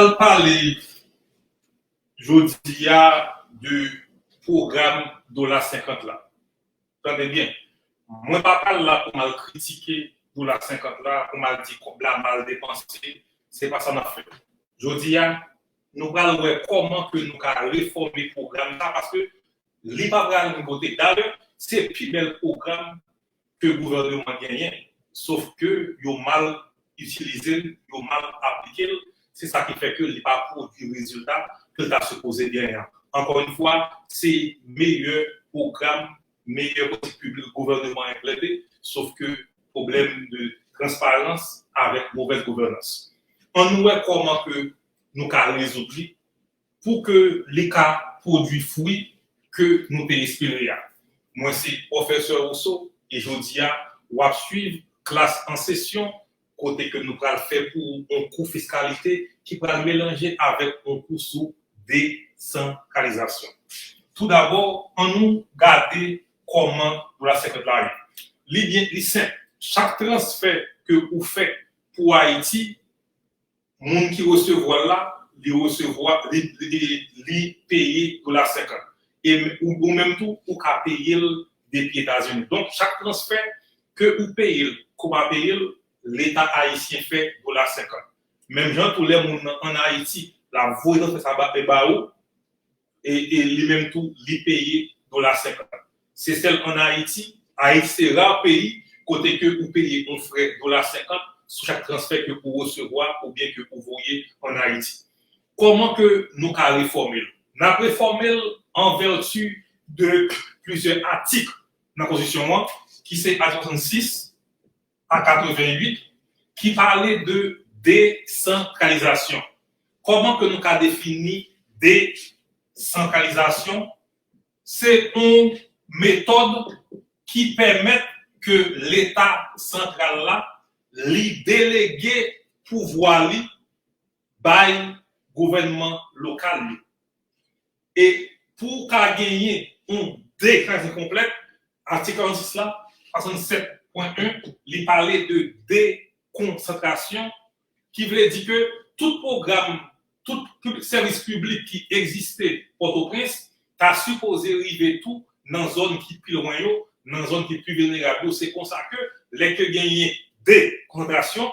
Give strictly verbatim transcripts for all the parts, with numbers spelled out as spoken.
pral pale jodi a de pwogram dola senkant la. Tande byen, mwen pa pral la pou m al kritike dola senkant la, pou m al di kòb la mal depanse, se pa sa n ap fè. Jodi a, nou pral wè kòman ke nou ka refòme pwogram sa, paske li pa pral anyen kote. Dayè, se pi bèl pwogram ke gouvènman genyen, sof ke yo mal itilize l, yo mal aplike l, se sa ki fè ke li pa pwodui rezilta ke l ta sipoze genyen an. Ankò yon fwa, se meyè pwogram, meyè politik piblik gouvènman enplante, sof ke pwoblèm de transparans avèk movèz gouvènans. Ann nou wè kòman ke nou ka rezoud li pou ke li ka pwodui fwi ke nou te espere a. Mwen se Pwofesè Rousseau e jodi a w ap swiv klas an sesyon kote ke nou pral fè pou ou yon kou fiskalite ki pral melanje avèk yon kou sou desantralizasyon. Toudabò, ann nou gade kòman dola senkant la ye. Li byen, li senp. Chak transfè ke ou fè pou Ayiti, moun ki resevwa l la, li resevwa, li, li, li peye dola senkant. E m- ou, ou menm tou, ou ka peye l depi Etazini. Donk, chak transfè ke ou peye l, ke w pa peye l, Leta ayisyen fè dola senkant. Menm jan tou lè moun nan ann Ayiti, l ap voye transfè sa ba, ba ou, e, e li menm tou, li peye dola senkant. Se sèl ann Ayiti, Ayiti se ra peyi kote ke ou peye yon frè dola senkant sou chak transfè ke ou resevwa oubyen ke ou voye ann Ayiti. Kòman ke nou ka refòme l? N ap refòme l an vèti de plizyè atik nan Konstitisyon an, ki se atik swasannsis a katrevenwit, ki pale de desantralizasyon. Kòman ke nou ka defini desantralizasyon? Se yon metòd ki pèmèt ke Leta santral la, li delege pouvwa li bay gouvènman lokal yo. E pou w ka genyen yon desantralizasyon konplèt, atik karannsis la, swasannsèt pwen en, li pale de dekonsantrasyon, ki vle di ke tout pwogram, tout pib- sèvis piblik ki egziste Pòtoprens, ta sipoze rive tou nan zòn ki pi lwen yo, nan zòn ki pi vilnerab yo. Se konsa ke lè ke genyen dekonsantrasyon,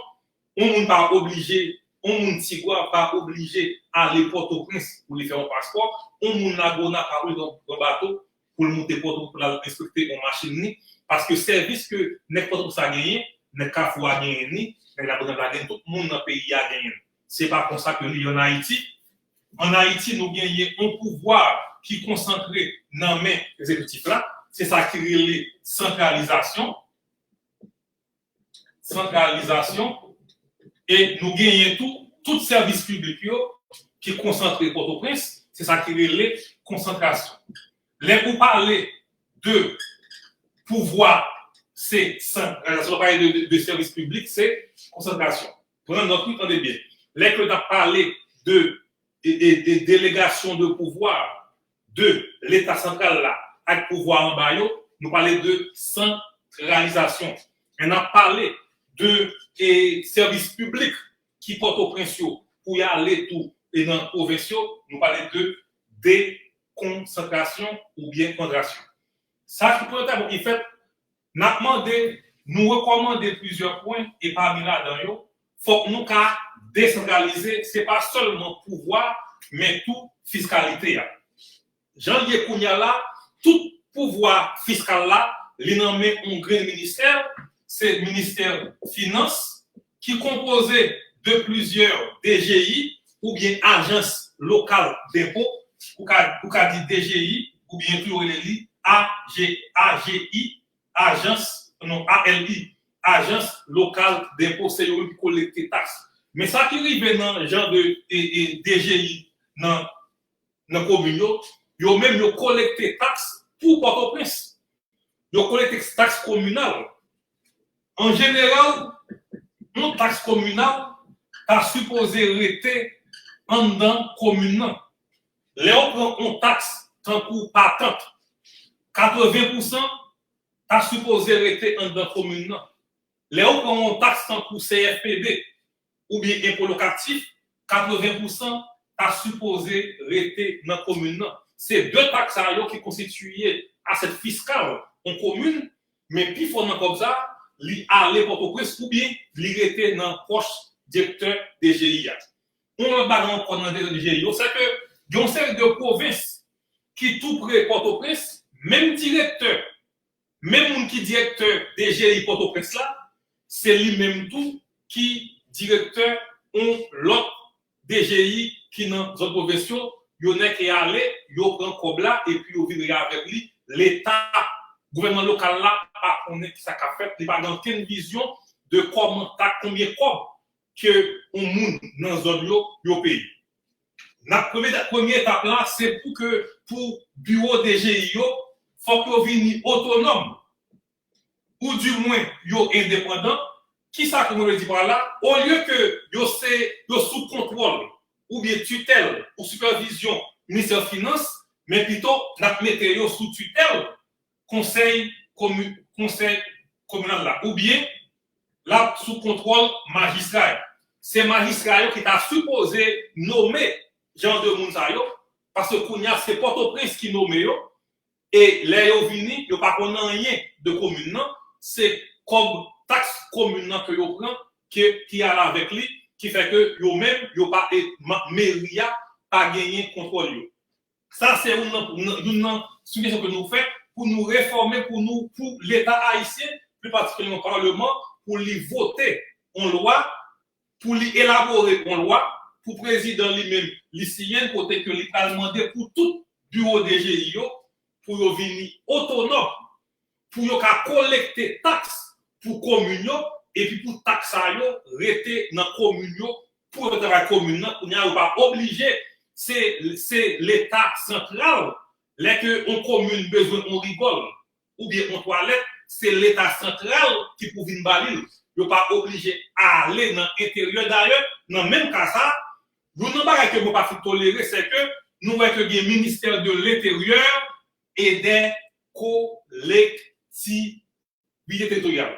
yon moun pa oblije, yon moun Tigwav pa oblije ale Pòtoprens pou li fè yon paspò, yon moun Lagona pa oblije pran bato pou l moute Pòtoprens pou l al enspekte yon machin li, paske sèvis ke nèg Pòtoprens la genyen, nèg Kafou a genyen li, nèg Labonab la genyen, tout moun nan peyi a genyen l. Se pa konsa ke li ye ann Ayiti. Ann Ayiti, nou genyen yon pouvwa ki konsantre nan men egzekitif la, se sa ki rele santralizasyon. Santralizasyon, e nou genyen tou tout sèvis piblik yo ki konsantre Pòtoprens, se sa ki rele konsantrasyon. Lè ou pale de pouvwa, se santralizasyon, lè ou pale de, de, de sèvis piblik, se konsantrasyon. Pran nòt wi, tande byen. Lè ke n ap pale de e, e, e delegasyon de pouvwa de Leta santral la ak pouvwa anba yo, nou pale de santralizasyon. E n ap pale de e, sèvis piblik ki Pòtoprens yo pou y ale tou e nan pwovens yo, nou pale de dekonsantrasyon oubyen konsantrasyon. Sa ki pou enteresan ki fèt, n ap mande, nou rekòmande plizyè pwen, e pami ladan yo, fòk nou ka desantralize, se pa sèlman pouvwa, men tou fiskalite a. Jan l ye kounye a la, tout pouvwa fiskal la, li nan men yon grenn ministè, se ministè finans, ki konpoze de plizyè D G I oubyen ajans lokal denpo, ou ka, ou ka di D G I, oubyen tou yo rele li A G, A G I, ajans, non, A L I, ajans lokal denpo, se yo menm ki kolekte taks. Men sa ki rive nan jan de e, e, D G I nan, nan komin yo, yo menm yo kolekte taks pou Pòtoprens. Yo kolekte taks kominal. An jeneral, yon taks kominal ta sipoze rete anndan komin nan. Lè w pran yon taks tankou patant, katreven pousan ta sipoze rete anndan komin nan. Lè w pran yon taks tankou C F P B oubyen enpo lokatif, katreven pousan ta sipoze rete nan komin nan. Se de taks sa yo ki konstitiye asèt fiskal yon komin, men pifò nan kòb sa, li ale Pòtoprens oubyen li rete nan pòch direktè D G I a. Yon lòt bagay ankò nan direktè D G I yo, se ke gen yon seri de pwovens ki tou pre Pòtoprens, menm direktè, menm moun ki direktè D G I Pòtoprens la, se li menm tou ki direktè yon lòt D G I ki nan zòn pwovens yo, yo nèk e ale, yo pran kòb la, epi yo vire avèk li. Leta, gouvènman lokal la, pa konnen ki sa k ap fèt, li pa gen okenn vizyon de kòman, ta konbyen kòb ke yon moun nan zòn yo, yo peye. Nan premye, premye etap la, se pou ke, pou biwo D G I yo, fòk yo vini otonòm, ou dimwen yo endepandan. Kisa ke mwen vle di pa la? Olye ke yo se, yo sou kontwòl oubyen titèl ou sipèvizyon Ministè Finans, men pito n ap mete yo sou titèl konsèy komi-, konsèy kominal la, oubyen l ap sou kontwòl majistra yo. Se majistra yo ki ta sipoze nome jan de moun sa yo, paske kounye a se Pòtoprens ki nome yo, e lè yo vini, yo pa konn anyen de komin nan, se kòb taks komin nan ke yo pran, ke, ki al avèk li, ki fè ke yo menm, yo pa, e, ma-, meri a pa genyen kontwòl yo. Sa se youn nan, nan, youn nan sijesyon ke nou fè pou nou refòme, pou nou, pou Leta ayisyen, pli patikilyèman Palman, pou li vote yon lwa, pou li elabore yon lwa, pou prezidan li menm li siyen, kote ke li pral mande pou tout biwo D G I yo, pou yo vini otonòm, pou yo ka kolekte taks pou komin yo, epi pou taks sa yo rete nan komin yo, pou yo travay komin nan, kounye a yo pa oblije, se, se Leta santral, lè ke yon komin bezwen yon rigòl, oubyen yon twalèt, se Leta santral ki pou vin ba li l. Yo pa oblije ale nan enteryè. Dayè, nan menm ka sa, youn nan bagay ke mwen pa fin tolere, se ke nou wè ke gen Ministè de Lenteryè e dè Kolektivite Teritoryal.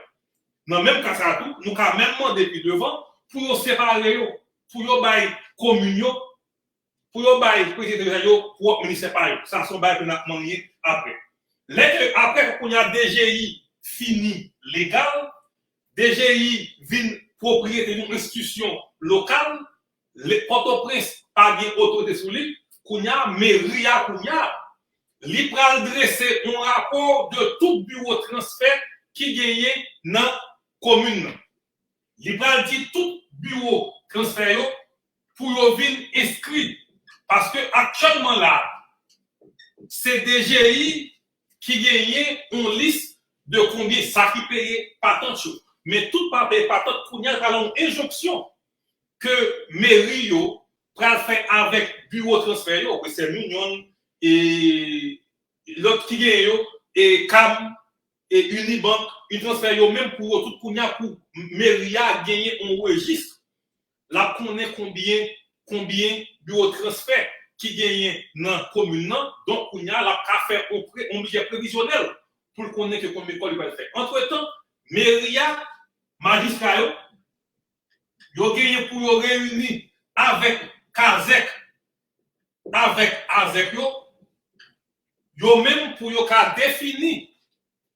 Nan menm ka sa tou, nou ka menm mande pi devan pou yo separe yo, pou yo bay komin yo, pou yo bay kolektivite teritoryal yo pwòp ministè pa yo. Sa se yon bagay ke n ap manyen apre. Lè ke apre, kounye a D G I fini legal, D G I vin pwopriyete yon enstitisyon lokal, le, Pòtoprens pa gen otorite sou li, kounye a, meri a, kounye a, li pral drese yon rapò de tout biwo transfè ki genyen nan komin nan. Li pral di tout biwo transfè yo pou yo vin enskri. Paske aktyèlman la, se D G I ki genyen yon lis de konbyen sa ki peye patant yo. Men tout pa peye patant, kounye a pral yon enjonksyon ke meri yo pral fè avèk biwo transfè yo, Western Union, e lòt ki genyen yo, e CAM, e Unibank, Unitransfè, yo menm pou yo tout kounye a, pou meri a genyen yon rejis. L ap konnen konbyen, konbyen biwo transfè ki genyen nan komin nan. Donk, kounye a, l ap ka fè yon pre-, yon bidjè previzyonèl pou l konnen ke konbyen kòb li pral fè. Antretan, meri a, majistra yo, yo genyen pou yo reyini avèk kazèk, avèk azèk yo, yo menm pou yo ka defini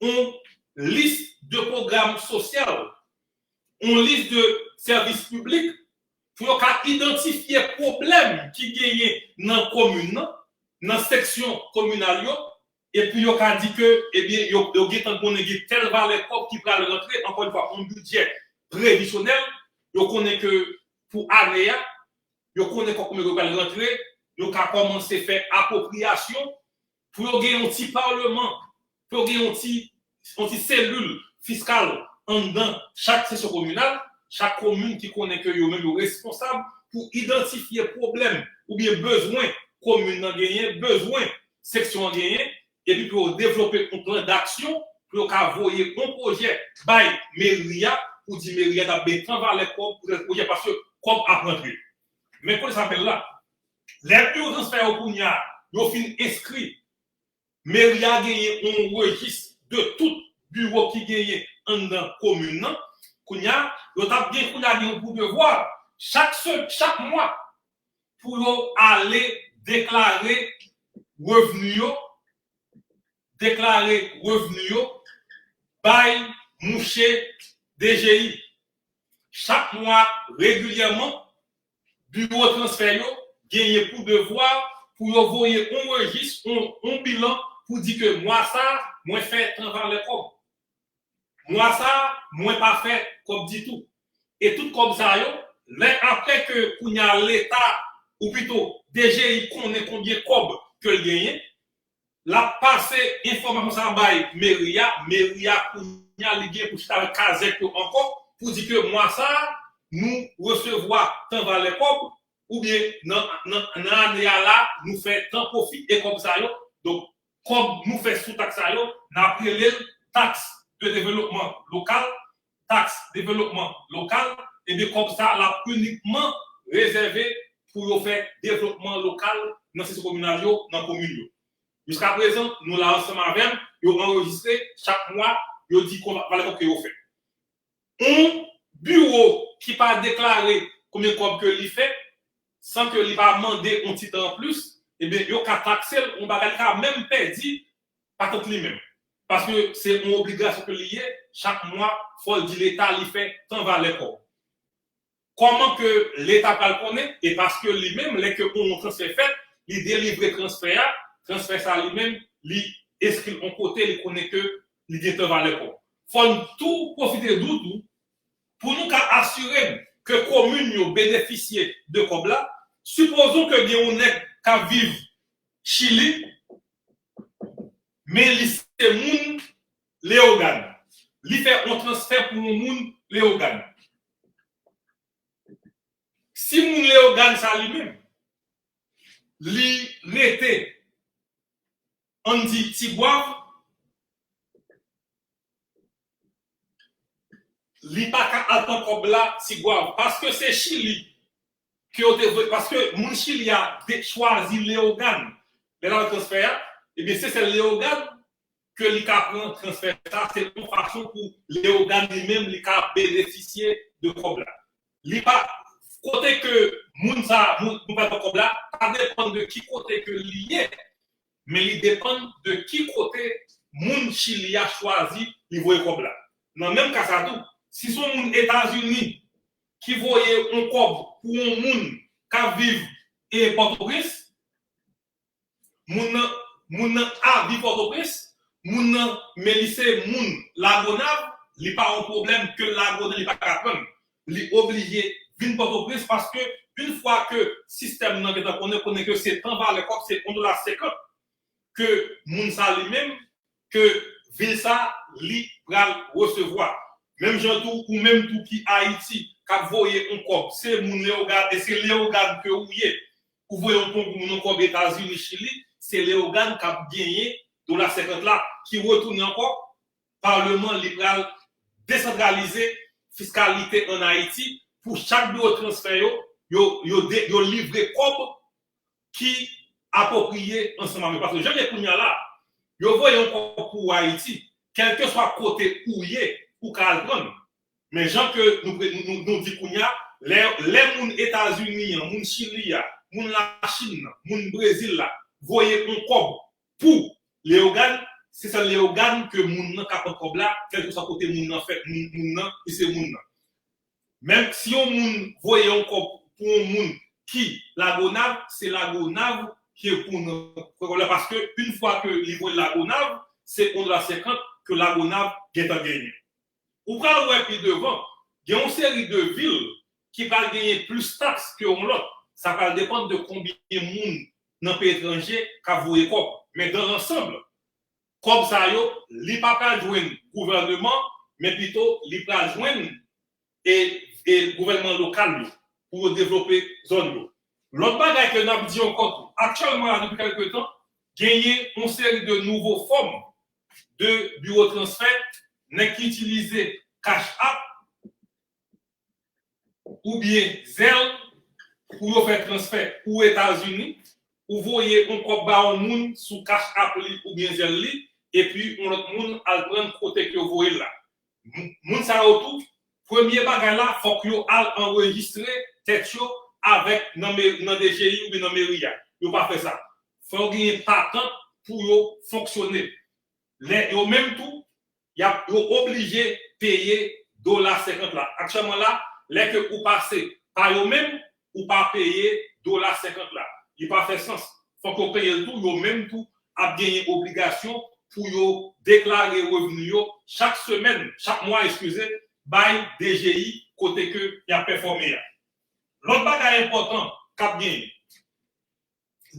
yon lis de pwogram sosyal, yon lis de sèvis piblik, pou yo ka idantifye pwoblèm ki genyen nan komin nan, nan seksyon kominal yo, epi yo ka di ke, ebyen, yo, yo gentan konnen gen tèl valè kòb ki pral rantre, ankò yon fwa, yon bidjè previzyonèl, yo konnen ke pou ane a, yo konnen kòb konbyen yo pral rantre, yo ka kòmanse fè apwopriyasyon, pou yo gen yon ti palman, pou yo gen yon ti, yon ti selil fiskal anndan chak seksyon kominal, chak komin ki konnen ke yo menm yo responsab pou idantifye pwoblèm oubyen bezwen komin nan genyen, bezwen seksyon an genyen, epi pou yo devlope yon plan d'aksyon, pou yo ka voye yon pwojè bay meri a, pou di meri a t ap bay tan valè kòb pou tèl pwojè, paske kòb ap rantre. Men kote sa bèl la. Lè biwo transfè yo kounye a, yo fin enskri, meri a genyen yon rejis de tout biwo ki genyen anndan komin nan. Kounye a, yo t ap gen, kounye a gen yon pou devwa. Chak se-, chak mwa, pou yo ale deklare revni yo, deklare revni yo bay mouche D G I. Chak mwa, regilyèman, biwo transfè yo genyen pou devwa pou yo voye yon rejis, yon, yon bilan pou di ke mwa sa, mwen fè tan valè kòb. Mwa sa, mwen pa fè kòb ditou. E tout kòb sa yo, lè apre ke kounye a Leta, ou pito D G I konnen konbyen kòb ke l genyen, l ap pase enfòmasyon sa bay meri a, meri a kounye a li gen pou chita avèk kazèk yo ankò pou di ke mwa sa a, nou resevwa tan valè kòb, oubyen nan, nan, nan ane a la, nou fè tan pwofi e kòb sa yo. Donk, kòb nou fè sou taks sa yo, n ap rele l taks de developman lokal, taks developman lokal, ebyen kòb sa l ap inikman rezève pou yo fè devlopman lokal nan sesyon kominal yo, nan komin yo. Jiskaprezan, nou la ansanm avè m, yo anrejistre, chak mwa, yo di konba valè kòb ke yo fè. Yon biwo ki pa deklare konbyen kòb ke li fè, san ke li pa mande yon ti tan anplis, ebyen, yo ka takse l, yon bagay li ka menm pèdi patant li menm. Paske se yon obligasyon ke li ye, chak mwa, fò l di Leta li fè tan valè kòb. Kòman ke Leta pral konnen? E paske li menm, lè ke yon transfè fèt, li delivre transfè a, transfè sa li menm, li enskri l yon kote, li konnen ke li gen tan valè kòb. Fò n tou pwofite di w tou, pou nou ka asire n ke komin yo benefisye de kòb la, sipozon ke gen yon nèg k ap viv Chili, men li se moun Leyogàn. Li fè yon transfè pou yon moun Leyogàn. Si moun Leyogàn sa li menm, li rete, ann di, Tigwav, li pa ka al pran kòb la Tigwav, paske se Chili ke yo te voye, paske moun Chili a te chwazi Leyogàn. Lè l al transfè a, ebyen, se sèl Leyogàn ke li ka pran transfè sa, se yon fason pou Leyogàn li menm, li ka benefisye de kòb la. Li pa, kote ke moun sa, moun, moun pral pran kòb la, pa depann de ki kote ke li ye, men li depann de ki kote moun Chili a chwazi li voye kòb la. Nan menm ka sa tou, si se yon moun Etazini ki voye yon kòb pou yon moun k ap viv e Pòtoprens, moun nan, moun nan a viv Pòtoprens, moun nan, men li se moun Lagonav, li pa yon pwoblèm ke Lagonav li pa ka pran. Li oblije vin Pòtoprens paske yon fwa ke sistèm nan gentan konnen, konnen ke se tan valè kòb, se yon dola senkant ke moun sa li menm, ke vil sa li pral resevwa. Menm jan tou, ou menm tou ki Ayiti, k ap voye yon kòb, se moun Leyogàn, e se Leyogàn ke ou ye, ou voye yon pon pou moun yon kòb Etazini, Chili, se Leyogàn k ap genyen dola senkant la, ki retounen ankò, palman li pral desantralize fiskalite ann Ayiti pou chak biwo transfè yo, yo, yo, de, yo livre kòb ki apwopriye ansanm avè yo. Paske jan l ye kounye a la, yo voye yon kòb pou ou Ayiti, kèlkeswa kote ou ye, ou ka al pran l. Men jan ke nou, nou, nou, nou di kounye a, lè, lè moun Etazini an, moun Chili a, moun Lachin nan, moun Brezil la, voye yon kòb pou Leyogàn, se sèl Leyogàn ke moun nan ka pran kòb la, kèlkeswa kote moun nan fèt, moun, moun nan, li se moun nan. Menm si yon moun voye yon kòb pou yon moun ki Lagonav, se Lagonav ki pou nan pran kòb la, paske yon fwa ke li voye Lagonav, se yon dola senkant ke Lagonav gentan genyen. Ou pral wè pi devan, gen yon seri de vil ki pral genyen plis taks ke yon lòt. Sa pral depann de konbyen moun nan peyi etranje k ap voye kòb. Men dans l'ensemble, kòb sa yo, li pa pral jwenn gouvèneman, men pito li pral jwenn e, e gouvènman lokal yo pou yo devlope zòn yo. Lòt bagay ke n ap di ankò tou, aktyèlman la, depi kèlke tan, genyen yon seri de nouvo fòm de biwo transfè, nèg ki itilize Cash App oubyen Zelle pou yo fè transfè ou Etazini, ou voye yon kòb ba yon moun sou Cash App li oubyen Zelle li, epi yon lòt moun al pran l kote ke yo voye l la. Moun, moun sa yo tou, premye bagay la, fòk yo al anrejistre tèt yo avèk nan, nan D G I oubyen nan meri a. Yo pa fè sa. Fò yo genyen patant pou yo fonksyone. Lè yo menm tou, y ap, yo oblije peye dola senkant la. Aktyèlman la, lè ke ou pase pa yo menm, ou pa peye dola senkant la. Li pa fè sans. Fòk yo peye l tou, yo menm tou ap genyen obligasyon pou yo deklare revni yo chak semèn, chak mwa, eskize, bay D G I kote ke y ap pèfòme a. Lòt bagay enpòtan k ap genyen,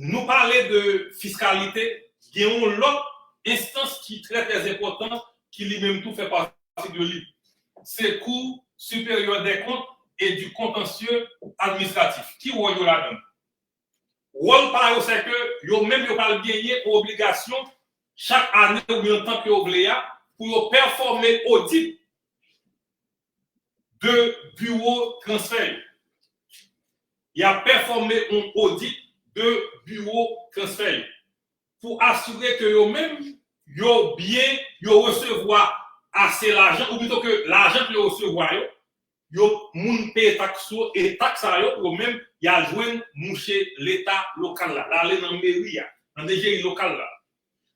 nou pale de fiskalite, gen yon lòt enstans ki trè, trè enpòtan, ki li menm tou fè pati de li. Se Cour supérieure des comptes et du contentieux administratif. Ki wòl yo ladan? Wòl pa yo, se ke yo menm yo pral genyen obligasyon chak ane oubyen tan ke yo vle a pou yo pèfòme odit de biwo transfè yo. Y ap pèfòme yon odit de biwo transfè yo pou asire ke yo menm, yo byen, yo resevwa ase lajan, ou pito ke lajan ke yo resevwa yo, yo, moun peye taks yo, e taks sa yo, yo menm, y al jwenn mouche Leta lokal la, l ale nan meri a, nan D G I lokal la.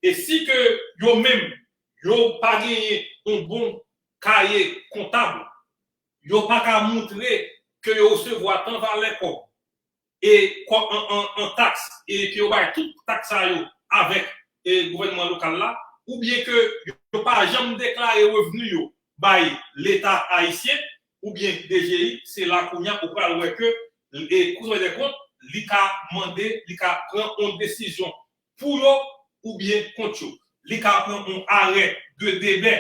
E si ke yo menm, yo pa genyen yon bon kaye kontab, yo pa ka montre ke yo resevwa tan valè kòb, e kòb an, an, an taks, e ke yo bay tout taks sa yo avèk, e, gouvènman lokal la, oubyen ke yo pa janm deklare revni yo bay Leta ayisyen, oubyen D G I, se la kounye a ou pral wè ke, e, Cour des comptes, li ka mande, li ka pran yon desizyon pou yo, oubyen kont yo. Li ka pran yon arè de debè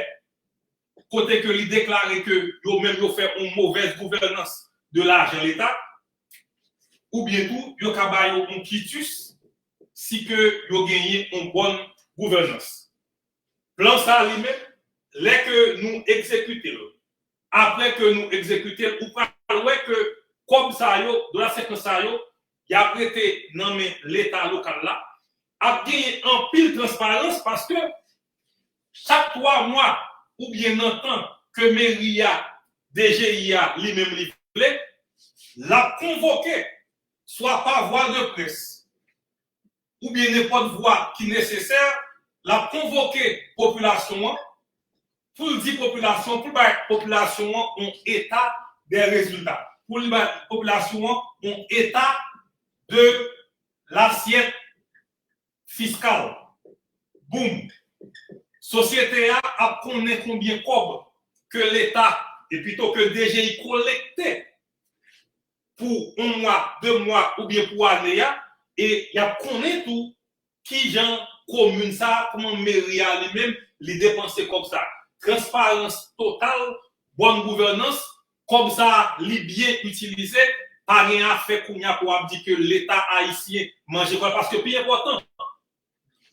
kote ke li deklare ke yo menm yo fè yon movèz gouvènans de lajan Leta, oubyen tou, yo ka ba yo yon kitis si ke yo genyen yon bòn gouvènans. Plan sa li menm, lè ke nou egzekite l, apre ke nou egzekite l, ou pral wè ke kòb sa yo, dola senkant sa yo, y ap rete nan men Leta lokal la, ap genyen anpil transparans paske chak twa mwa oubyen nan tan ke meri a, D G I a li menm li vle, l ap konvoke, swa pa vwa de près, oubyen nenpòt vwa ki nesesè, l ap konvoke popilasyon an, pou l di popilasyon, pou l bay popilasyon an yon eta de rezilta, pou l bay popilasyon an yon eta de lasyèt fiskal. Boum! Sosyete a ap konnen konbyen kòb ke Leta, e pito ke D G I kolekte pou yon mwa, de mwa oubyen pou ane a, e y ap konnen tou kijan komin sa, kòman meri a li menm, li depanse kòb sa. Transparans total, bòn gouvènans, kòb sa li byen itilize, pa gen afè kounye a pou ap di ke Leta ayisyen manje kòb la, paske pi enpòtan,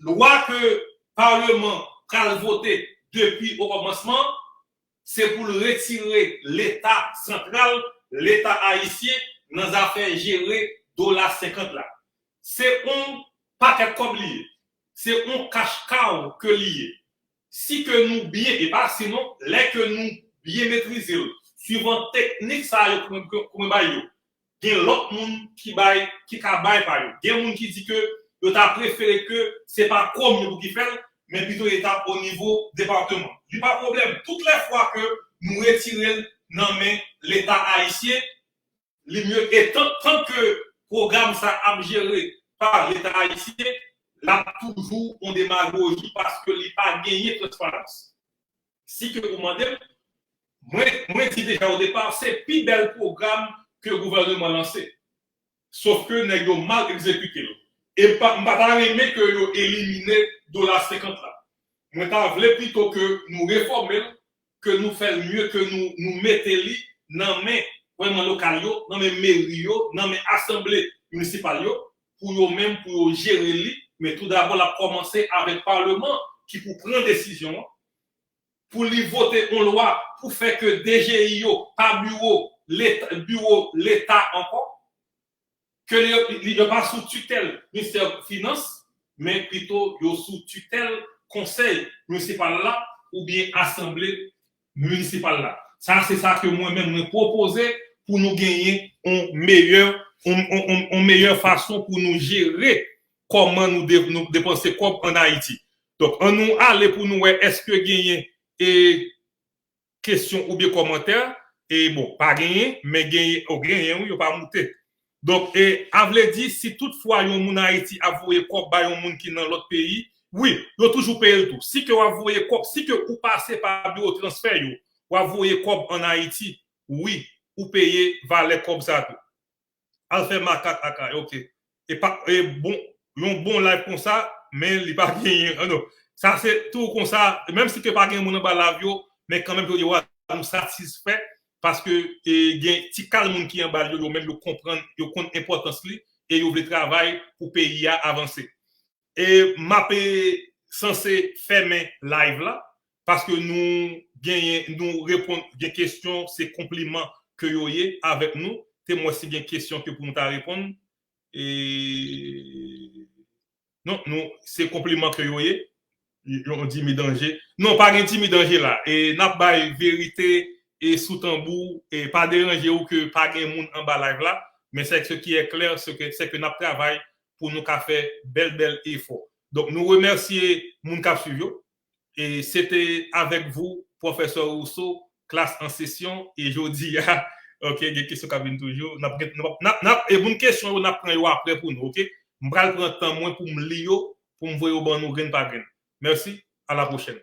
lwa ke Palman pral vote depi okòmansman, se pou l retire Leta santral, Leta ayisyen, nan zafè jere dola senkant la. Se yon pakèt kòb li ye. Se yon cash cow ke li ye. Si ke nou byen, e pa si non, lè ke nou byen metrize l, swivan teknik sa yo ke mwen, ke mwen bay yo, gen lòt moun ki bay, ki ka bay pa yo. Gen moun ki di ke yo ta prefere ke se pa kòm yo pou ki fè l, men pito eta o nivo depatman. Li pa pwoblèm. Tout lè fwa ke nou retire l nan men Leta ayisyen, li mye. E tan, tan ke pwogram sa ap jere pa Leta ayisyen, l ap toujou yon demagoji paske li pa genyen transparans. Si ke ou mande m, mwen, mwen di deja o depa, se pi bèl pwogram ke gouvènman lanse. Sof ke nèg yo mal egzekite l. E m pa, m pa ta renmen ke yo elimine dola senkant la. Mwen ta vle pito ke nou refòme l, ke nou fè l mye, ke nou, nou mete li nan men gouvènman lokal yo, nan men meri yo, nan men asanble minisipal yo, pou yo menm, pou yo jere li. Men tou dabò, l ap kòmanse avèk palman ki pou pran desizyon an, pou li vote yon lwa pou fè ke D G I yo pa biwo Leta, biwo Leta ankò, ke li, li, yo pa sou titèl Ministè Finans, men pito yo sou titèl Konsèy Minisipal la oubyen Asanble Minisipal la. Sa, se sa ke mwen menm, mwen pwopoze pou nou genyen yon meyè yon, yon, yon, yon meyè fason pou nou jere kòman nou, de, nou depanse kòb ann Ayiti. Donk, ann nou ale pou nou wè èske genyen e kesyon oubyen kòmantè. E bon, pa genyen, men genyen, o genyen, wi, yo pa moute. Donk, e, a vle di, si toutfwa yon moun Ayiti ap voye kòb ba yon moun ki nan lòt peyi, wi, yo toujou peye l tou. Si ke w ap voye kòb, si ke ou pase pa biwo transfè yo, w ap voye kòb ann Ayiti, wi, ou peye valè kòb sa tou. Al fè makak ak ay, ok. E pa, e bon, yon bon live konsa, men li pa genyen. Ah, non. Sa se tou konsa, menm si ke pa gen moun anba live yo, men kanmenm yo, yo nou satisfè paske e, gen ti kal moun ki anba yo, yo menm yo konprann, yo konn enpòtans li e yo vle travay pou peyi a avanse. E m ap e, sanse fèmen live la, paske nou genyen, nou reponn, gen kesyon, se konpliman ke yo ye avèk nou. Te mwen si gen kesyon ke pou nou ta reponn. E, non, nou, se konpliman ke yo ye. Yo di mi danje. Non, pa gen ti mi danje la. E n ap bay verite e sou tanbou. E pa deranje ou ke pa gen moun anba live la. Men se ki e klè, se ke, se ke n ap travay pou nou ka fè bèl, bèl efò. Donk, nou remèsye moun k ap swiv yo. E se te avèk vou, pwofesè Rousseau, klas an sesyon, e jodi a, ok, gen kesyon k ap vin toujou. N ap, n ap, n ap, n ap, e moun kesyon yo, n ap pran yo apre pou nou, ok? M pral pran tan mwen pou m li yo, pou m voye yo ban nou grenn pa grenn. Mèsi, a la pwochèn.